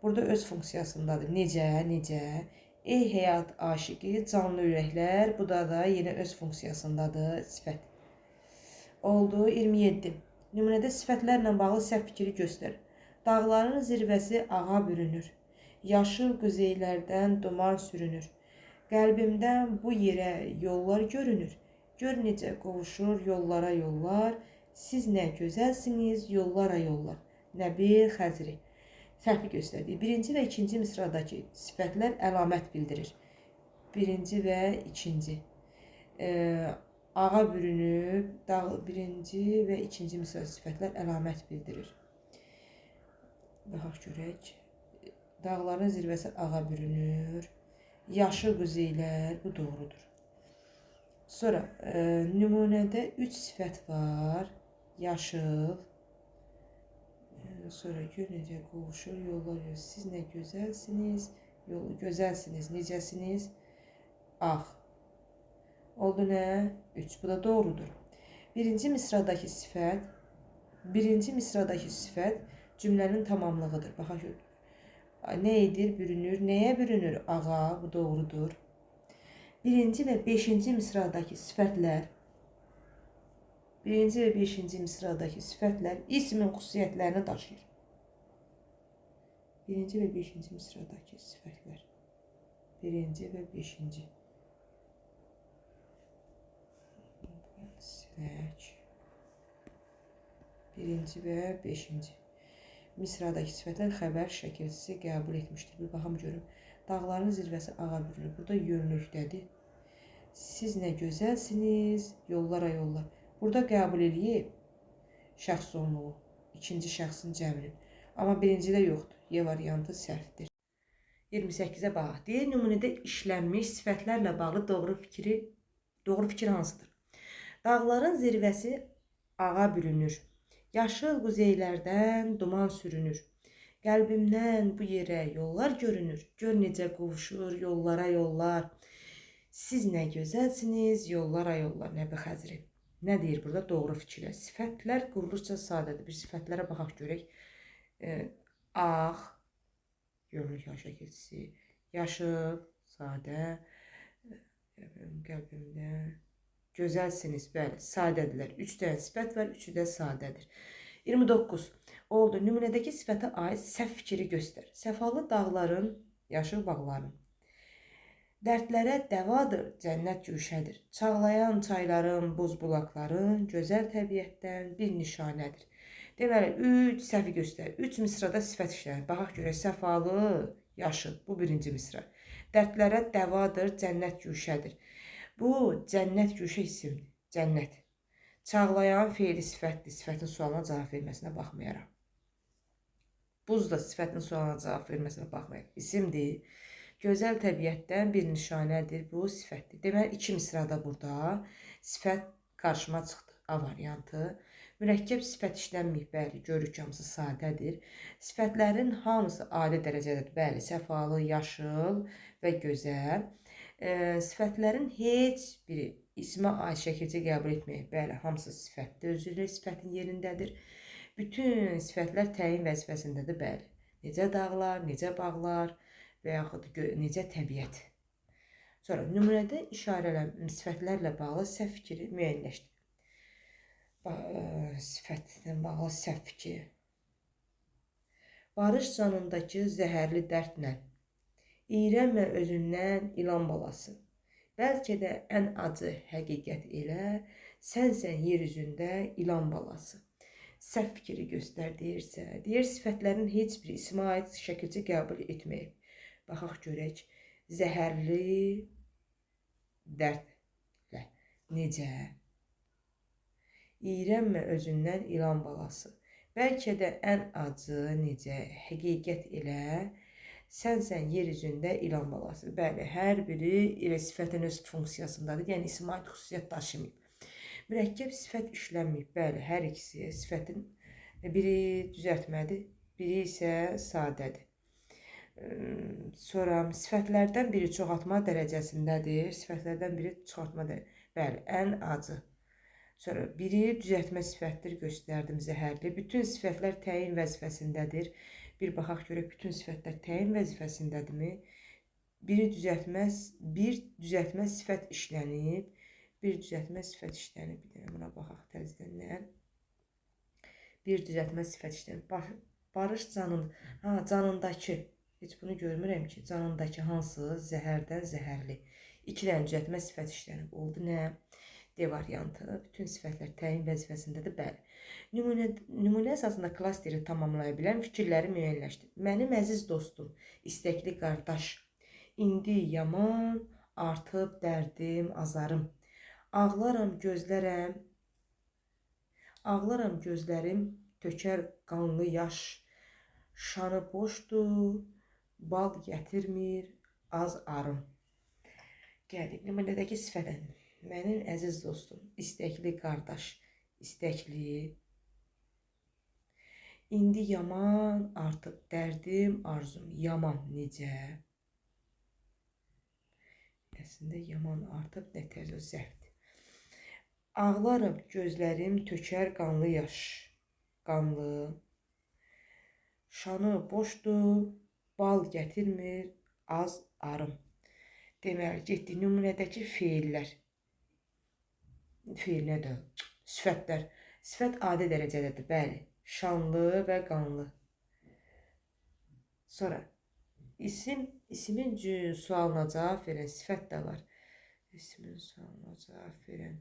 Burada öz funksiyasındadır. Necə, necə? Ey həyat aşiqi, canlı ürəklər. Bu da yenə öz funksiyasındadır sifət. Oldu 27. Nümunədə sifətlərlə bağlı səhv fikri göstər. Dağların zirvəsi ağa bürünür. Yaşıl quzeylərdən duman sürünür. Qəlbimdən bu yerə yollar görünür. Gör necə qovuşur yollara yollar. Siz nə gözəlsiniz yollara yollar. Nəbi Xəzri. Səhvi göstərdi. Birinci və ikinci misradakı sifətlər əlamət bildirir. Birinci və ikinci. Ağa bürünüb, dağ, birinci və ikinci misra sifətlər əlamət bildirir. Baxaq görək. Dağların zirvəsi ağa bürünür. Yaşıl quzeylər, bu doğrudur. Sonra nümunədə 3 sifət var. Yaşıl. Sonra gör necə qovuşur yollar. Siz nə gözəlsiniz, gözəlsiniz, necəsiniz? Ağ. Oldu nə? 3. Bu da doğrudur. Birinci misradakı sifət, cümlənin tamamlığıdır. Baxaq, nə edir? Bürünür. Nəyə bürünür? Ağa. Bu doğrudur. Birinci və beşinci misradakı sifətlər, ismin xüsusiyyətlərini daşıyır. Birinci və beşinci misradakı sifətlər. Birinci və beşinci. Silək. Birinci və beşinci. Misradakı sifətlər xəbər şəkilçisi qəbul etmişdir. Bir baxım görüm. Dağların zirvəsi ağa bürünür. Burada yönlükdədir. Siz nə gözəlsiniz, yollara yollar. Burada qəbul eləyib şəxs onluğu, ikinci şəxsin cəmini. Amma birincidə yoxdur. Y variantı səhvdir. 28-ə baxaq. Deyir, nümunədə işlənmiş sifətlərlə bağlı doğru fikir hansıdır? Dağların zirvəsi ağa bürünür. Yaşıl quzeylərdən duman sürünür. Qəlbimdən bu yerə yollar görünür. Gör necə qovuşur yollara yollar. Siz nə gözəlsiniz, yollara yollar. Nəbi Xəzri. Nə deyir burada? Doğru fikirlər. Sifətlər quruluşca sadədir. Bir sifətlərə baxaq görək. Ağ, görünür yağ şəkilçisi, yaşıl, sadə, qəlbimdə, gözəlsiniz, bəli, sadədirlər. 3 dənə sifət var, üçü də sadədir. 29. Oldu. Nümunədəki sifətə aid səhv fikri göstər. Səfalı dağların, yaşıl bağların. Dərdlərə dəvadır, cənnət güşədir. Çağlayan çayların, buz bulaqların, gözəl təbiətdən bir nişanədir. Deməli, 3 səhvi göstər. 3 misrada sifət işlənir. Baxaq görək, səfalı, yaşıl. Bu birinci misra. Dərdlərə dəvadır, cənnət güşədir. Bu, cənnət güşə isimdir. Cənnət. Çağlayan feili sifətdir. Sifətin sualına cavab verməsinə baxmayaraq. Buz da sifətin sualına cavab verməsinə baxmayaraq. İsimdir. Gözəl təbiətdən bir nişanədir. Bu sifətdir. Deməli, 2 misrada burada sifət qarşıma çıxdı. A variantı. Mürəkkəb sifət işlənməyib. Bəli, görürük ki, hamısı sadədir. Sifətlərin hamısı adi dərəcədədir. Bəli, səfalı, yaşıl və gözəl. Sifətlərin heç biri ismə aid şəkilçi qəbul etməyib. Bəli, hamısı sifətdir. Özü sifətin yerindədir. Bütün sifətlər təyin vəzifəsindədir. Bəli, necə dağlar, necə bağlar və yaxud necə təbiət. Sonra nümunədə işarələn sifətlərlə bağlı səhv fikri müəyyənləşdir. Sifətlə bağlı səhv fikri. Barış canındakı zəhərli dərdlə, iyrənmə özündən ilan balası. Bəlkə də ən acı həqiqət elə, sənsən yer üzündə ilan balası. Səhv fikri göstər deyirsə, deyir sifətlərin heç bir ismə aid şəkilçi qəbul etməyib. Baxaq görək, zəhərli dərdlə necə? İyrənmə özündən ilan balası. Bəlkə də ən acı necə həqiqət elə, sənsən yer üzündə ilan balası. Bəli, hər biri elə sifətin öz funksiyasındadır. Yəni, ismə aid xüsusiyyət daşımayıb. Mürəkkəb sifət işlənməyib. Bəli, hər ikisi sifətin biri düzəltmədir. Biri isə sadədir. Sonra sifətlərdən biri çoxaltma dərəcəsindədir. Sifətlərdən biri çoxaltma dərəcəsindədir. Bəli, ən acı. Sonra biri düzəltmə sifətdir, göstərdim, zəhərli. Bütün sifətlər təyin vəzifəsindədir. Bir baxaq görək, bütün sifətlər təyin vəzifəsindədirmi? Biri düzəltmə, bir düzəltmə sifət işlənib. Bir düzəltmə sifət işlənib. Bir dənə buna baxaq təzədən nə? Bir düzəltmə sifət işlənib. Barış canın, ha, canındakı. Heç bunu görmürəm ki, canındakı hansı? Zəhərdən zəhərli. 2 dənə düzəltmə sifət işlənib. Oldu nə? D variantı. Bütün sifətlər təyin vəzifəsindədir. Bəli. Nümunə əsasında klasteri tamamlaya bilən fikirləri müəyyənləşdir. Mənim əziz dostum, istəkli qardaş, indi yaman, artıb dərdim, azarım. Ağlaram gözlərəm, ağlaram gözlərim, tökər qanlı yaş. Şanı boşdur, bal gətirmir, az arım. Gəldik nümunədəki sifətə. Mənim əziz dostum, istəkli qardaş, istəkli. İndi yaman artıb dərdim, arzum. Yaman necə? Əslində yaman artıb nə tərz o zəfdir. Ağlarım, gözlərim tökər qanlı yaş. Qanlı. Şanı boşdur, bal gətirmir, az arım. Deməli, getdik nümunədəki feillər. Feil nədir? Sifətlər. Sifət adi dərəcədədir, bəli. Şanlı və qanlı. Sonra isim, isimin sualına cavab verən sifət də var. İsimin sualına cavab verən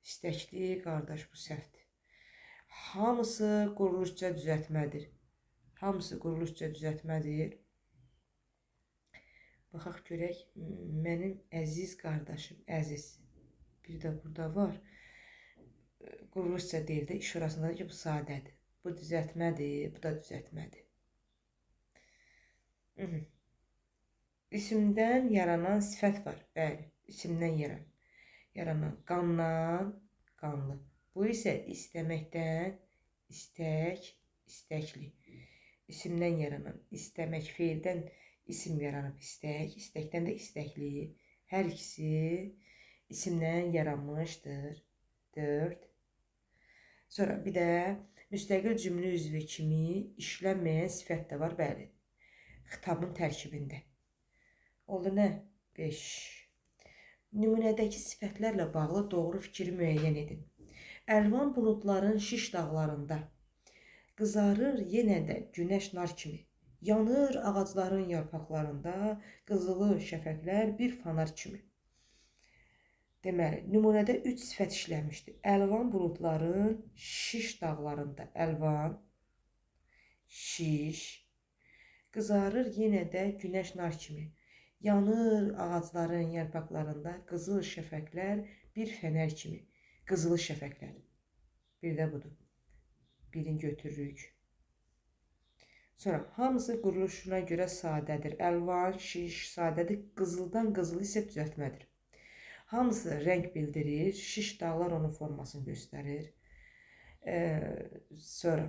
istəkli qardaş, bu səhvdir. Hamısı quruluşca düzəltmədir. Hamısı quruluşca düzəltmədir. Baxaq görək, mənim əziz qardaşım, əziz. Bir də burada var. Quruluşca deyil də, iş orasındadır ki, bu sadədir. Bu düzəltmədir, bu da düzəltmədir. İsimdən yaranan sifət var. Bəli, isimdən yaranan. Qandan, qanlı. Bu isə istəməkdən, istək, istəkli. İsimdən yaranan, istəmək, feildən isim yaranıb istək, istəkdən də istəkli. Hər ikisi isimdən yaranmışdır. 4. Sonra bir də müstəqil cümlə üzvü kimi işlənməyən sifət də var, bəli. Xitabın tərkibində. Oldu nə? 5. Nümunədəki sifətlərlə bağlı doğru fikri müəyyən edin. Əlvan buludların şiş dağlarında qızarır yenə də günəş nar kimi. Yanır ağacların yarpaqlarında qızılı şəfəqlər bir fanar kimi. Deməli, nümunədə 3 sifət işlənmişdir. Əlvan buludların şiş dağlarında əlvan, şiş, qızarır yenə də günəş nar kimi. Yanır ağacların yarpaqlarında qızıl şəfəqlər bir fənər kimi. Qızılı şəfəqlər. Bir də budur. Birini götürürük. Sonra hamısı quruluşuna görə sadədir. Əlvan, şiş sadədir. Qızıldan qızılı isə düzəltmədir. Hamısı rəng bildirir. Şiş dağlar onun formasını göstərir. Sonra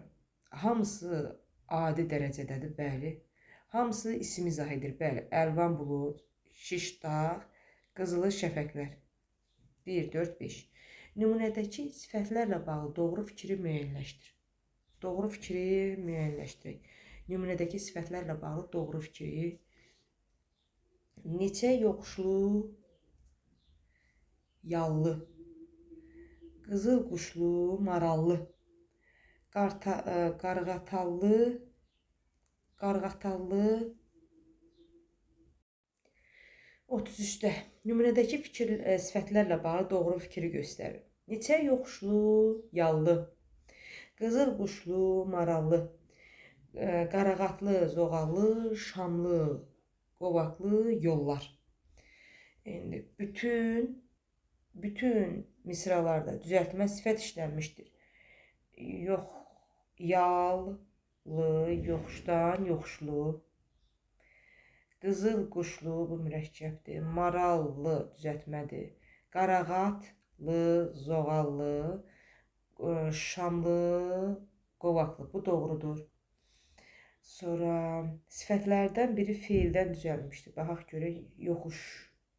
hamısı adi dərəcədədir, bəli. Hamısı isim izah edir, bəli. Əlvan bulud, şiş dağ, qızılı şəfəqlər. 1, 4, 5. Nümunədəki sifətlərlə bağlı doğru fikri müəyyənləşdir. Doğru fikri müəyyənləşdirək. Nümunədəki sifətlərlə bağlı doğru fikri. Neçə yoxuşlu, yallı, qızıl quşlu, marallı, qarğatallı, qarğatallı. 33-də nümunədəki fikir sifətlərlə bağlı doğru fikri göstərir. Neçə yoxuşlu, yallı, qızıl quşlu, marallı, qarağatlı, zoğallı, şamlı, qovaqlı yollar. İndi bütün misralarda düzəltmə sifət işlənmişdir. Yox, yallı, yoxuşdan yoxuşlu, qızıl quşlu, bu mürəkkəbdir, marallı düzəltmədir, qarağatlı, zoğallı, şamlı, qovaqlı, bu doğrudur. Sonra sifətlərdən biri feildən düzəlmişdir. Baxaq görək, yoxuş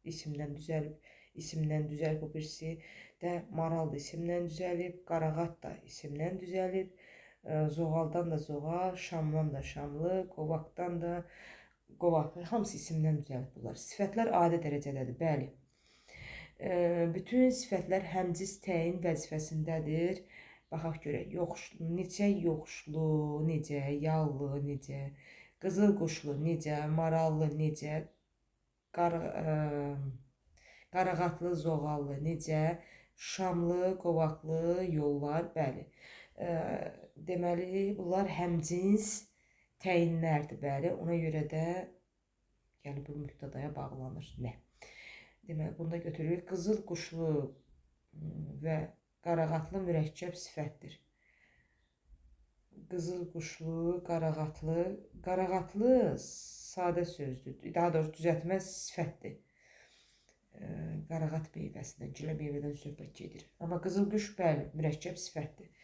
isimdən düzəlib, isimdən düzəlib bu birisi də maral da isimdən düzəlib, qarağat da isimdən düzəlib, zoğaldan da zoğal, şamdan da şamlı, qovaqdan da qovaq. Hamısı isimdən düzəlib bunlar. Sifətlər adi dərəcədədir, bəli. Bütün sifətlər həmcis təyin vəzifəsindədir. Baxaq görək, yoxuşlu, neçə yoxuşlu, necə, yallı, necə, qızıl quşlu, necə, marallı, necə, qarağatlı, zoğallı, necə, şamlı, qovaqlı yollar, bəli. Deməli, bunlar həmcins təyinlərdir, bəli. Ona görə də yəni, bu mübtədaya bağlanır. Nə? Deməli, bunu da götürürük. Qızıl quşlu və qarağatlı mürəkkəb sifətdir. Qızıl quşlu, qarağatlı. Qarağatlı sadə sözdür. Daha doğrusu düzəltmə sifətdir. Qarağat meyvəsindən, gilə meyvədən söhbət gedir. Amma qızıl quş, bəli, mürəkkəb sifətdir.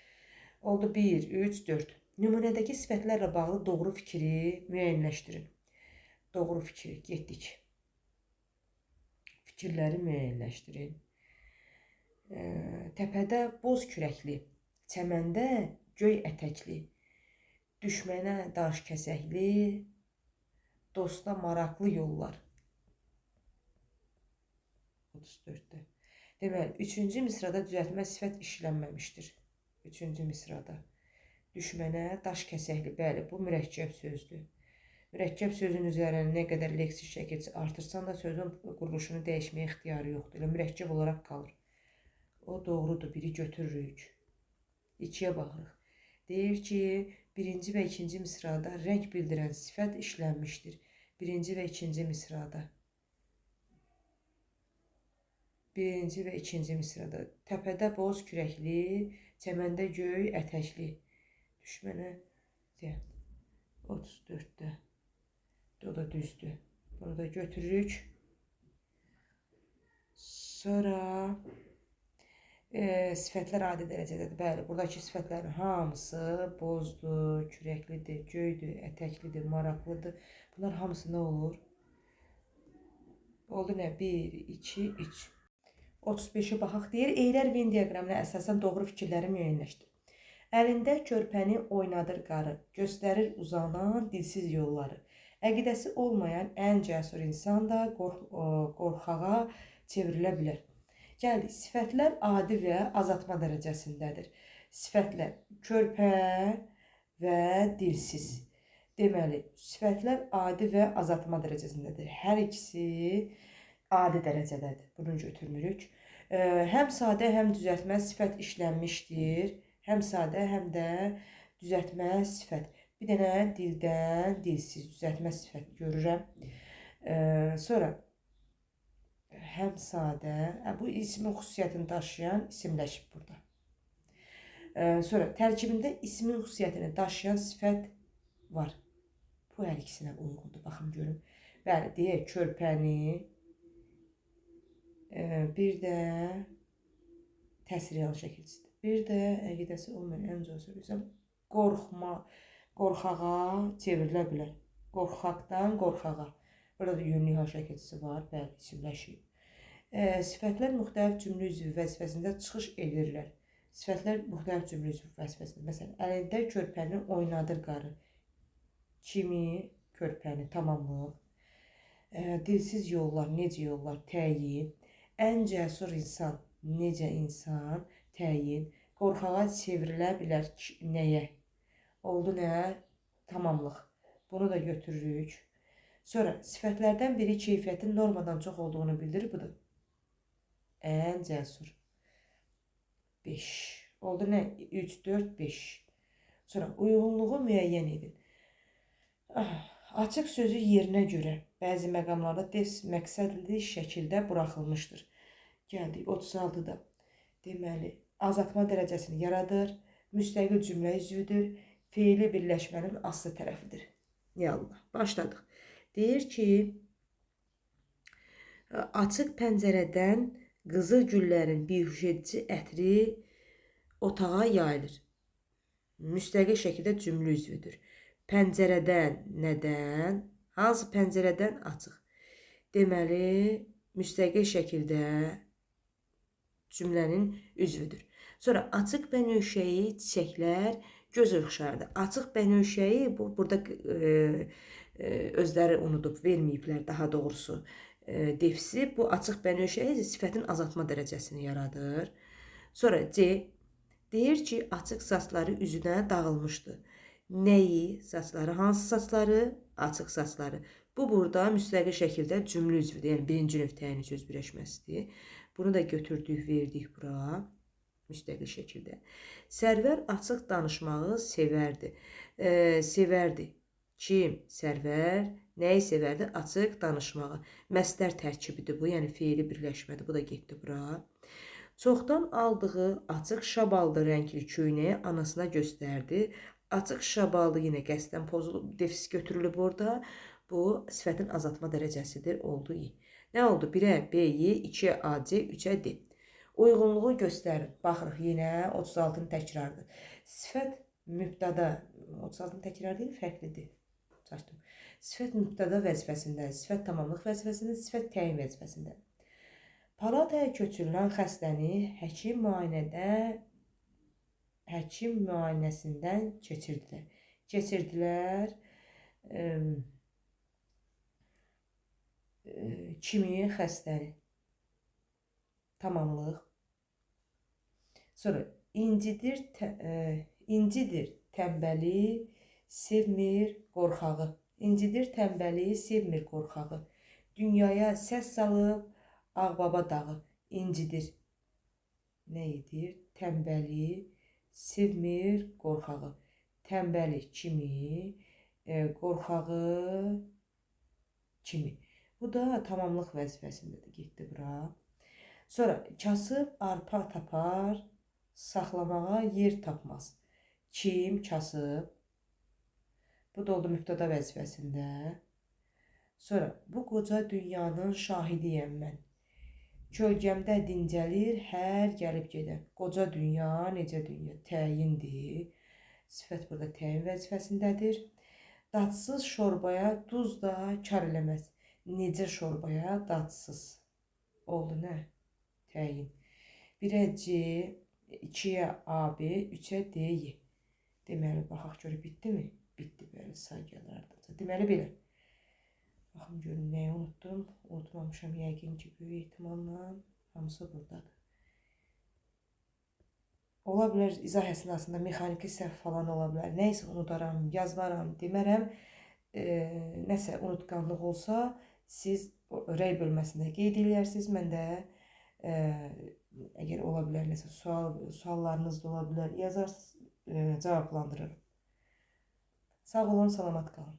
Oldu 1, 3, 4. Nümunədəki sifətlərlə bağlı doğru fikri müəyyənləşdirin. Doğru fikri, getdik. Fikirləri müəyyənləşdirin. Təpədə boz kürəkli, çəməndə göy ətəkli, düşmənə daş kəsəkli, dosta maraqlı yollar. 34-də. Deməli, 3-cü misrada düzəltmə sifət işlənməmişdir. 3-cü misrada. Düşmənə daş kəsəkli, bəli, bu mürəkkəb sözdür. Mürəkkəb sözün üzərinə nə qədər leksik şəkilçi artırsan da sözün quruluşunu dəyişməyə ixtiyarı yoxdur. Elə mürəkkəb olaraq qalır. O doğrudur, biri götürürük. 2-yə baxırıq. Deyir ki, birinci və ikinci misrada rəng bildirən sifət işlənmişdir. Birinci və ikinci misrada. Birinci və ikinci misrada. Təpədə boz kürəkli, çəməndə göy ətəkli. Düşmənə deyək, 34-də. O da düzdür. Bunu da götürürük. Sonra sifətlər adi dərəcədədir. Bəli, buradakı sifətlərin hamısı bozdur, kürəklidir, göydür, ətəklidir, maraqlıdır. Bunlar hamısı nə olur? Oldu nə? 1, 2, 3. 35-ə baxaq. Deyir, Eylər Venn diaqramına əsasən doğru fikirləri müəyyənləşdir. Əlində körpəni oynadır qarı, göstərir uzanan dilsiz yolları. Əqidəsi olmayan ən cəsur insan da qorxağa çevrilə bilər. Gəldik, sifətlər adi və azaltma dərəcəsindədir. Sifətlər körpə və dilsiz. Deməli, sifətlər adi və azaltma dərəcəsindədir. Hər ikisi adi dərəcədədir. Bunu götürmürük. Həm sadə, həm düzəltmə sifət işlənmişdir. Həm sadə, həm də düzəltmə sifət. Bir dənə dildən dilsiz düzəltmə sifət görürəm. Sonra həm sadə, bu ismin xüsusiyyətini daşıyan isimləşib burada. Sonra tərkibində ismin xüsusiyyətini daşıyan sifət var. Bu hər ikisinə uyğundur. Baxın görüm. Bəli, deyək körpəni, bir də təsir real şəkilçisidir. Bir də əqidəsi olmayan ən cəsur insan qorxağa çevrilə bilər. Qorxaqdan qorxağa. Burada da yönlü hal şəkilçisi var, bəli, isimləşib. Sifətlər müxtəlif cümlə üzvü vəzifəsində çıxış edirlər. Sifətlər müxtəlif cümlə üzvü vəzifəsində. Məsələn, əlində körpəni oynadır qarı. Kimi körpəni, tamamlıq. Dilsiz yollar, necə yollar, təyin. Ən cəsur insan, necə insan, təyin. Qorxağa çevrilə bilər nəyə? Oldu nə? Tamamlıq. Bunu da götürürük. Sonra sifətlərdən biri keyfiyyətin normadan çox olduğunu bildirir. Budur. Ən cəsur. 5. Oldu nə? 3, 4, 5. Sonra uyğunluğu müəyyən edin. Açıq sözü yerinə görə bəzi məqamlarda des məqsədli şəkildə buraxılmışdır. Gəldik 36-da. Deməli, azaltma dərəcəsini yaradır, müstəqil cümlə üzvüdür, feili birləşmənin aslı tərəfidir. Ya Allah, başladıq. Deyir ki, açıq pəncərədən qızıl güllərin bihuş edici ətri otağa yayılır. Müstəqil şəkildə cümlə üzvüdür. Pəncərədən nədən? Hansı pəncərədən? Açıq. Deməli, müstəqil şəkildə cümlənin üzvüdür. Sonra açıq bənövşəyi çiçəklər göz oxşardı. Açıq bənövşəyi bu, burada özləri unudub, verməyiblər daha doğrusu. Defisi bu açıq bənövşəyi sifətin azaltma dərəcəsini yaradır. Sonra C deyir ki, açıq saçları üzünə dağılmışdı. Nəyi? Saçları. Hansı saçları? Açıq saçları. Bu burada müstəqil şəkildə cümlə üzvüdür. Yəni birinci növ təyin söz birləşməsidir. Bunu da götürdük, verdik bura. Müstəqil şəkildə. Sərvər açıq danışmağı sevərdi. Sevərdi. Kim? Sərvər. Nəyi sevərdi? Açıq danışmağı. Məstər tərkibidir bu, yəni feili birləşmədir. Bu da getdi bura. Çoxdan aldığı açıq şabaldı rəngli köynəyi anasına göstərdi. Açıq şabaldı yenə qəsdən pozulub, defis götürülüb orada. Bu sifətin azaltma dərəcəsidir. Oldu I. Nə oldu? 1-ə B, Y, 2-yə A, C, 3-ə D. Uyğunluğu göstərin. Baxırıq yenə 36-nın təkrarıdır. Sifət mübtəda, 36-nın təkrarı deyil, fərqlidir. Çaşdım. Sifət mübtəda vəzifəsində, sifət tamamlıq vəzifəsində, sifət təyin vəzifəsində. Palataya köçürülən xəstəni həkim müayinəsindən keçirdilər. Keçirdilər. Kimi xəstəni? Tamamlıq. Sonra incidir tənbəli, sevmir qorxağı. İncidir tənbəli, sevmir qorxağı. Dünyaya səs salıb Ağbaba dağı. İncidir. Nə edir? Tənbəli, sevmir qorxağı. Tənbəli kimi, qorxağı kimi. Bu da tamamlıq vəzifəsindədir. Getdi bura. Sonra kasıb arpa tapar, saxlamağa yer tapmaz. Kim? Kasıb. Bu da oldu mübtəda vəzifəsində. Sonra bu qoca dünyanın şahidiyəm mən. Kölgəmdə dincəlir hər gəlib gedən. Qoca dünya, necə dünya? Təyindir. Sifət burada təyin vəzifəsindədir. Dadsız şorbaya duz da kar eləməz. Necə şorbaya dadsız? Oldu nə? Təyin. 1-ə C, 2-yə AB, 3-ə D, Y. Deməli, baxaq görək, bitdimi? Bitdi, bəli, say gəlir ardınca. Deməli, belə. Baxın, görün, nəyi unutdum? Unutmamışam yəqin ki, böyük ehtimalla hamısı buradadır. Ola bilər, izah əsnasında mexaniki səhv falan ola bilər. Nəyisə unudaram, yazmaram, demərəm. Nəsə unutqanlıq olsa, siz rəy bölməsində qeyd eləyərsiniz. Mən də əgər ola bilər, nəsə suallarınız da ola bilər, yazarsınız, cavablandırırım. Sağ olun, salamat qalın.